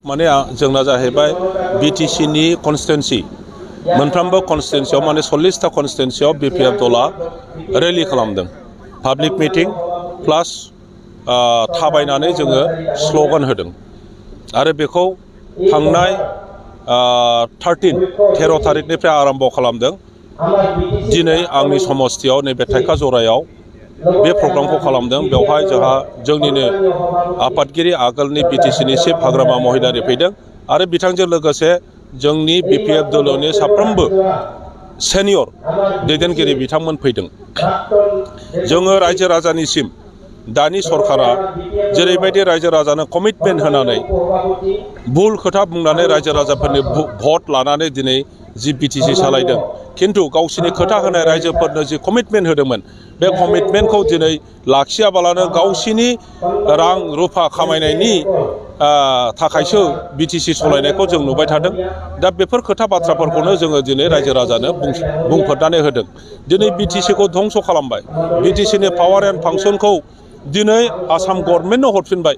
माने जोंना जाहैबाय बीटीसी नि कन्स्टिट्युएन्सि मोनफ्रोमबो कन्स्टिट्युएन्सियाव माने 40टा कन्स्टिट्युएन्सियाव बीपीएफ दला रैली खालामदों पाब्लिक मीटिं प्लास थाबायनानै जोङो स्लोगान होदों आरो बेखौ थांनाय 13 तारिखनिफ्राय आरम्भ खालामदों दिनै आंनि समस्तियाव नैबे थाइखा जरायाव बे प्रग्रामखौ खालामदों बेवहाय जोंहा जोंनिनो आफादगिरि आगोलनि बीटीसीनि चिफ हाग्रामा महिलारि फैदों आरो बिथांजों लोगोसे जोंनि बीपीएफ दलनि साफ्रोमबो सेनियर दैदेनगिरि बिथांमोन फैदों जोङो रायजो राजानिसिम दानि सरकारा जेरैबायदि रायजो राजानो कमिटमेन्ट होनानै भुल खोथा बुंनानै रायजो राजाफोरनि भट लानानै दिनै जि बीटीसी सालायदों किन्तु गावसिनि खोथा होनाय रायजोफोरनो जि कमिटमेन्ट होदोंमोन बे कमिटमेन्टखौ दिनै लाखियाबालानो गावसिनि रां रुफा खामायनायनि थाखायसो बीटीसी सलायनायखौ जों नुबाय थादों दा बेफोर खोथा बाथ्राफोरखौनो जोङो दिनै रायजो राजानो बुंफोरनानै होदों दिनै बीटीसीखौ धंस खालामबाय बीटीसीनि पावार एन्ड फांसनखौ दिनै आसाम गभर्नमेन्टनो हरफिनबाय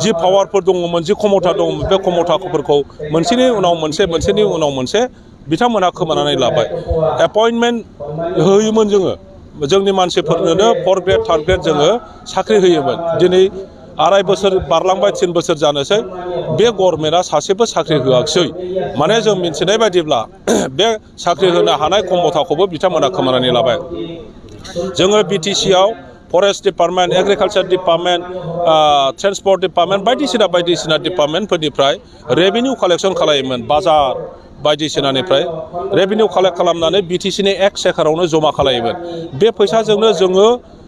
जि पावारफोर दङमोन जि क्षमता दङमोन बे क्षमताफोरखौ मोनसेनि उनाव मोनसे बिथांमोनहा खोमानानै लाबाय एपइन्टमेन्ट होयोमोन जोंनि मानसिफोरनोनो 4 ग्रेड 3 ग्रेड जोङो साख्रि होयोमोन दिनै 2.5 बोसोर बारलांबाय 3 बोसोर जानोसै बे गभर्नमेन्टआ सासेबो साख्रि होआखिसै माने जों मिथिनाय बायदिब्ला बे साख्रि होनो हानाय क्षमताखौबो बिथांमोना खोमानानै लाबाय जोङो बीटीसीआव forest department agriculture department transport department बायदिसिना डिपार्टमेन्टफोरनिफ्राय रेभिनिउ कालेक्सन खालायोमोन बाजार बायदिसिनानिफ्राय रेभिनिउ कालेक्ट खालामनानै बीटीसीनि 1 सेकेन्डआवनो जमा खालायोमोन बे फैसाजोंनो जोङो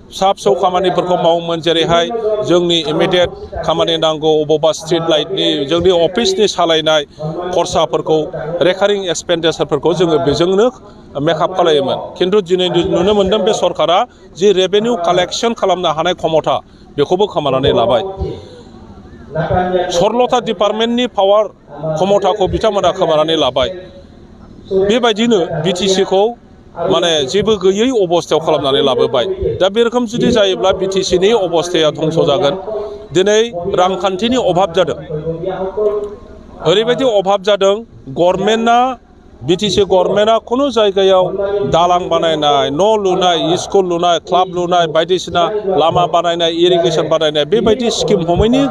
फिसा फिसौ खामानिफोरखौ मावोमोन जेरैहाय जोंनि इमिडियेट खामानि नांगौ अबावबा स्ट्रीट लाइटनि जोंनि अफिसनि सालायनाय खरसाफोरखौ रेकारिं एक्सपेन्डिचारफोरखौ जोङो बेजोंनो मेकआप खालायोमोन किन्तु दिनै नुनो मोन्दों बे सरकारा जि रेभिनिउ कालेक्सन खालामनो हानाय क्षमता बेखौबो खोमानानै लाबाय 16टा डिपार्टमेन्टनि पावार क्षमताखौ बिथांमोना खोमानानै लाबाय बेबायदिनो बीटीसीखौ माने जेबो गैयै अबस्थायाव खालामनानै लाबोबाय दा बे रोखोम जुदि जायोब्ला बीटीसीनि अबस्थाया धंस जागोन दिनै रांखान्थिनि अभाब जादों ओरैबायदि अभाब जादों गभर्नमेन्टआ बीटीसी गभर्नमेन्टआ खुनु जायगायाव दालां बानायनाय न' लुनाय स्कुल लुनाय क्लाब लुनाय बायदिसिना लामा बानायनाय इरिगेसन बानायनाय बेबायदि स्किम हमैनि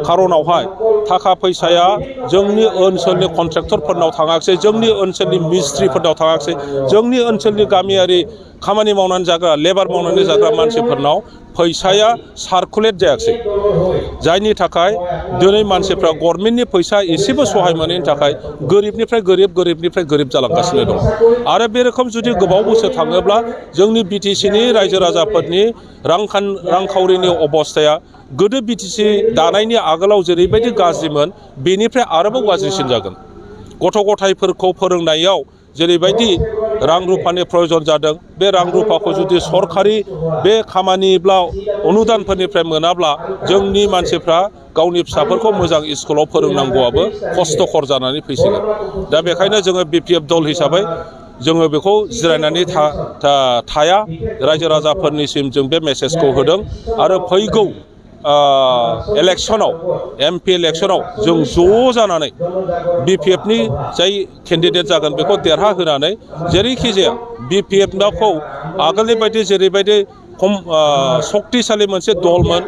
खारनावहाय थाखा फैसाया जोंनि ओनसोलनि कन्ट्रेक्टरफोरनाव थाङाखै जोंनि ओनसोलनि मिस्ट्रिफोरनाव थाङाखै जोंनि ओनसोलनि गामियारि खामानि मावनानै जाग्रा लेबार मावनानै जाग्रा मानसिफोरनाव फैसाया सार्कुलेट जायाखै जायनि थाखाय दिनै मानसिफ्रा गभर्नमेन्टनि फैसा एसेबो सहाय मोनैनि थाखाय गोरिबनिफ्राय गोरिब जालांगासिनो दं आरो बे रोखोम जुदि गोबाव बोसोर थाङोब्ला जोंनि बीटीसीनि रायजो राजाफोरनि रांखावरिनि अबस्थाया गोदो बीटीसी दानायनि आगोलाव जेरैबायदि गाज्रिमोन बेनिफ्राय आरोबाव गाज्रिसिन जागोन गथ' गथायफोरखौ फोरोंनायाव जेरैबायदि रां रुफानि प्रयोजन जादों बे रां रुफाखौ जुदि सरकारि बे खामानिब्ला अनुदानफोरनिफ्राय मोनाब्ला जोंनि मानसिफ्रा गावनि फिसाफोरखौ मोजां स्कुलाव फोरोंनांगौआबो खस्थ'खर जानानै फैसिगोन दा बेखायनो जोङो बीपीएफ दल हिसाबै जोङो बेखौ जिरायनानै थाया रायजो राजाफोरनिसिम जों बे मेसेजखौ होदों आरो फैगौ इलेक्शनाव MP इलेक्शनाव जों ज' जानानै बीपीएफनि जाय केन्डिडेट जागोन बेखौ देरहाहोनानै जेरैखि जाया बीपीएफखौ आगोलनि बायदि जेरैबायदि सक्तिशालि मोनसे दलमोन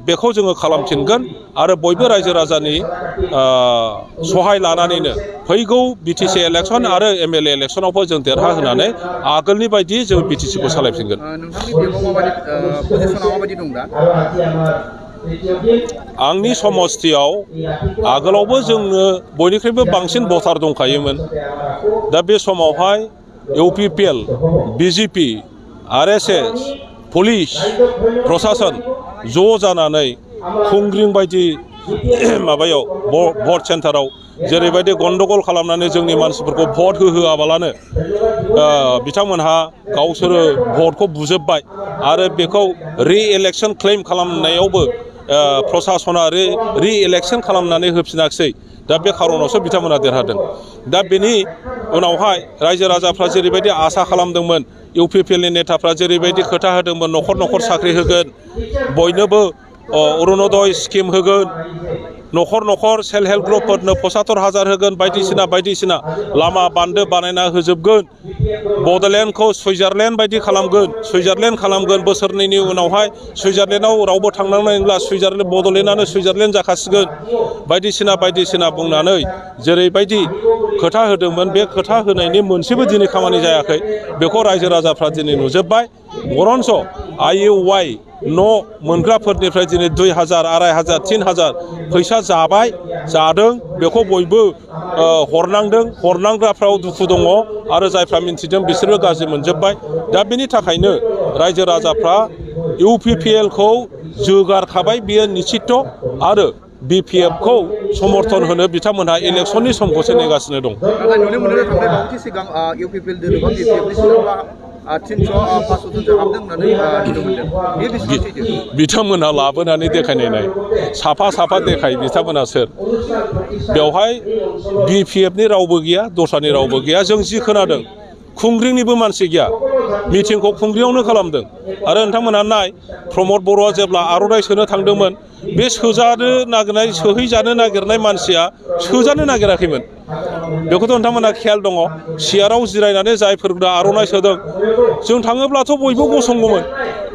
बेखौ जोङो खालामफिनगोन आरो बयबो रायजो राजानि सहाय लानानैनो फैगौ बीटीसी इलेक्शन आरो MLA इलेक्शनावबो जों देरहाहोनानै आगोलनि बायदि जों बीटीसीखौ सालायफिनगोन आंनि समस्तियाव आगोलावबो जोंनो बयनिख्रुइबो बांसिन भटार दंखायोमोन दा बे समावहाय UPPL BJP RSS पुलिस प्रशासन ज' जानानै खुंग्रिं बायदि माबायाव भट सेन्टाराव जेरैबायदि गन्डगल खालामनानै जोंनि मानसिफोरखौ भट होहोआबालानो बिथांमोनहा गावसोरो भटखौ बुजोब्बाय आरो बेखौ रि-इलेक्शन क्लेम खालामनायावबो प्रशासना रि-इलेक्शन खालामनानै होफिनाखिसै दा बे खारनावसो बिथांमोना देरहादों दा बेनि उनावहाय रायजो राजाफ्रा जेरैबायदि आसा खालामदोंमोन UPPLनि नेताफ्रा जेरैबायदि खोथा होदोंमोन न'खर न'खर साख्रि होगोन बयनोबो अरुणोदय स्किम होगोन न'खर न'खर सेल्फ हेल्प ग्रुपफोरनो 75,000 होगोन बायदिसिना बायदिसिना लामा बान्दो बानायना होजोबगोन बड'लेण्डखौ सुइजारलेण्ड बायदि खालामगोन सुइजारलेण्ड खालामगोन बोसोरनैनि उनावहाय सुइजारलेण्डआव रावबो थांनांनाय नंला सुइजारलेण्ड बड'लेण्डआनो सुइजारलेण्ड जाखासिगोन बायदिसिना बायदिसिना बुंनानै जेरैबायदि खोथा होदोंमोन बे खोथा होनायनि मोनसेबो दिनै खामानि जायाखै बेखौ रायजो राजाफ्रा दिनै नुजोब्बाय बरन्स IUY न' मोनग्राफोरनिफ्राय दिनै 2,000 2,500 3,000 फैसा जाबाय जादों बेखौ बयबो हरनांदों हरनांग्राफ्राव दुखु दङ आरो जायफ्रा मिन्थिदों बिसोरबो गाज्रि मोनजोब्बाय दा बेनि थाखायनो रायजो राजाफ्रा UPPL खौ जोगारखाबाय बियो निश्चित आरो BPF खौ समर्थन होनो बिथांमोनहा इलेक्शननि समखौसो नेगासिनो दं। नुनो मोनो थांनाय बावैसो सिगां UPPL दोलोबा BPF नि सिङावबा 300-500 जनसो हाबदों होननानै नुनो मोनदों बे बेसेबां सैथो? बिथांमोनहा लाबोनानै देखायनाय साफा साफा देखाय बिथांमोनहा सोर बेवहाय BPF नि रावबो गैया दस्रानि रावबो गैया जों जि खोनादों खुंग्रिनिबो मानसि गैया मिटिंखौ खुंग्रियावनो खालामदों आरो नोंथांमोनहा नाय प्रमद बर'आ जेब्ला आर'नाइ सोनो थांदोंमोन बे सोजानो नागिरनाय सोहैजानो नागिरनाय मानसिया सोजानो नागिराखैमोन बेखौथ' नोंथांमोनहा खेयाल दङ सियाराव जिरायनानै जायफोरनो आर'नाइ सोदों जों थाङोब्लाथ' बयबो गसंगौमोन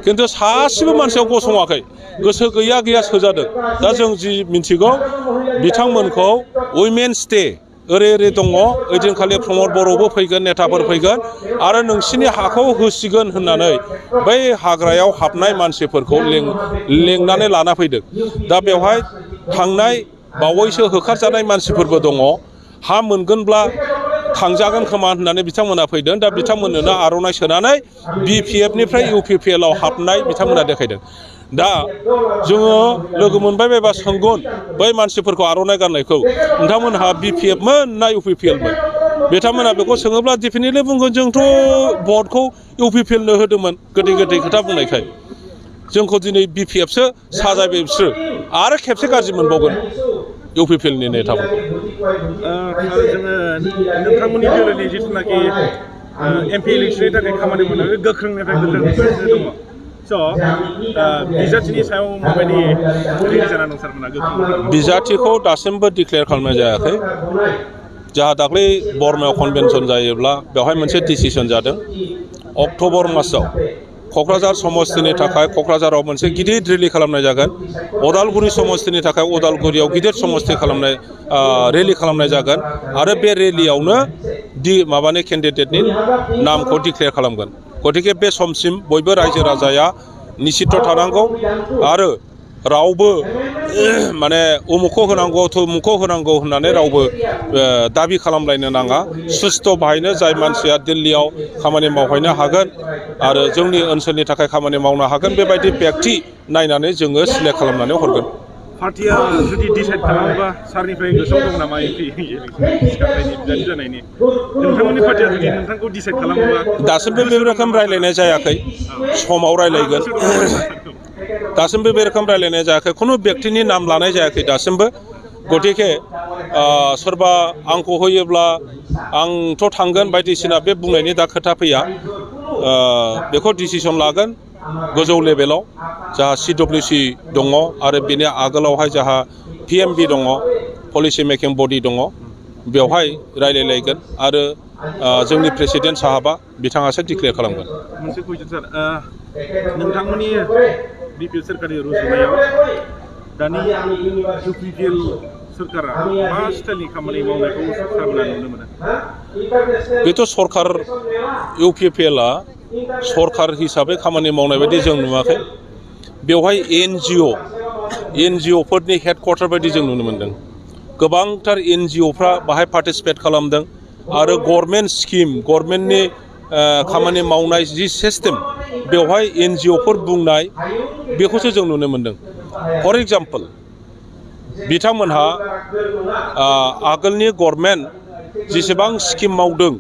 खिन्थु सासेबो मानसिया गसङाखै गोसो गैया गैया सोजादों दा जों जि मिन्थिगौ बिथांमोनखौ उइमेन्स डे ओरै ओरै दङ ओइदिनखालि प्रमद बर'बो फैगोन नेताफोर फैगोन आरो नोंसिनि हाखौ होसिगोन होननानै बै हाग्रायाव हाबनाय मानसिफोरखौ लेंनानै लाना फैदों दा बेवहाय थांनाय बावैसो होखारजानाय मानसिफोरबो दङ हा मोनगोनब्ला थांजागोन खोमा होननानै बिथांमोना फैदों दा बिथांमोननो आर'नाइ सोनानै BPF निफ्राय UPPL आव हाबनाय बिथांमोना देखायदों दा जोङो लोगो मोनबाय बायबा सोंगोन बै मानसिफोरखौ आर'नाइ गाननायखौ नोंथांमोनहा BPF मोन ना UPPL मोन बिथांमोना बेखौ सोङोब्ला डेफिनेटलि बुंगोन जोंथ' भटखौ UPPL नो होदोंमोन गोदै गोदै खोथा बुंनायखाय जोंखौ दिनै BPF सो साजायबाय बिसोर आरो खेबसे गाज्रि मोनबावगोन UPPL नि नेताफोरखौ जोङो नोंथांमोननि दोलोनि जिथुनाखि MP इलेक्शननि थाखाय खामानि मावनो गोख्रोंनिफ्राय गोख्रों दङ बिजाथिनि सायाव माबायदि रेडि जानानै दं सारमोना गोख्रों बिजाथिखौ दासिमबो डिक्लेयार खालामनाय जायाखै जाहा दाख्लै बरमायाव कनभेनसन जायोब्ला बेवहाय मोनसे डिसिसन जादों अक्ट'बर मासाव क'क्राझार समस्तिनि थाखाय क'क्राझाराव मोनसे गिदिर रेलि खालामनाय जागोन अदालगुरि समस्तिनि थाखाय अदालगुरियाव गिदिर समस्ति खालामनाय रेलि खालामनाय जागोन आरो बे रेलियावनो माबानि केन्डिडेटनि नामखौ डिक्लेयार खालामगोन गतिके बे समसिम बयबो रायजो राजाया निश्चित थानांगौ आरो रावबो माने उमुखौ होनांगौ थुमुखौ होनांगौ होननानै रावबो दाबि खालामलायनो नाङा सुस्थ' बाहायनो जाय मानसिया दिल्लीयाव खामानि मावहैनो हागोन आरो जोंनि ओनसोलनि थाखाय खामानि मावनो हागोन बेबायदि व्यक्ति नायनानै जोङो सिलेक्ट खालामनानै हरगोन पार्टिया जुदि डिसाइड खालामोबा सारनिफ्राय गोसोआव दं नामा MP सिखारनायनि बिजाथि जानायनि नोंथांमोननि पार्टिया जुदि नोंथांखौ डिसाइड खालामोबा दासिमबो बे रोखोम रायलायनाय जायाखै समाव रायलायगोन दासिमबो बे रोखोम रायलायनाय जायाखै खुनु व्यक्तिनि नाम लानाय जायाखै दासिमबो गतिके सोरबा आंखौ होयोब्ला आंथ' थांगोन बायदिसिना बे बुंनायनि दा खोथा फैया बेखौ डिसिसन लागोन गोजौ लेभेलाव जाहा CWC दङ आरो बेनि आगोलावहाय जाहा PMB दङ पलिसि मेकिं बडि दङ बेवहाय रायलायलायगोन आरो जोंनि प्रेसिडेन्ट साहाबा बिथाङासो डिक्लेयार खालामगोन मोनसे कुइसन सार नोंथांमोननि BPF सोरखारनि रुजुनायाव दानि UPPL सोरखारा मा स्टाइलनि खामानि मावनायखौ सारमोना नुनो मोनो बेथ' सरखार UPPL आ सरखार हिसाबै खामानि मावनाय बायदि जों नुवाखै बेवहाय NGO फोरनि हेडक्वार्टार बायदि जों नुनो मोनदों गोबांथार NGO फ्रा बाहाय पार्टिसिपेट खालामदों आरो गभर्नमेन्ट स्किम गभर्नमेन्टनि खामानि मावनाय जि सिस्टेम बेवहाय NGO फोर बुंनाय बेखौसो जों नुनो मोनदों फर एग्जाम्पल बिथांमोनहा आगोलनि गभर्नमेन्ट जेसेबां स्किम मावदों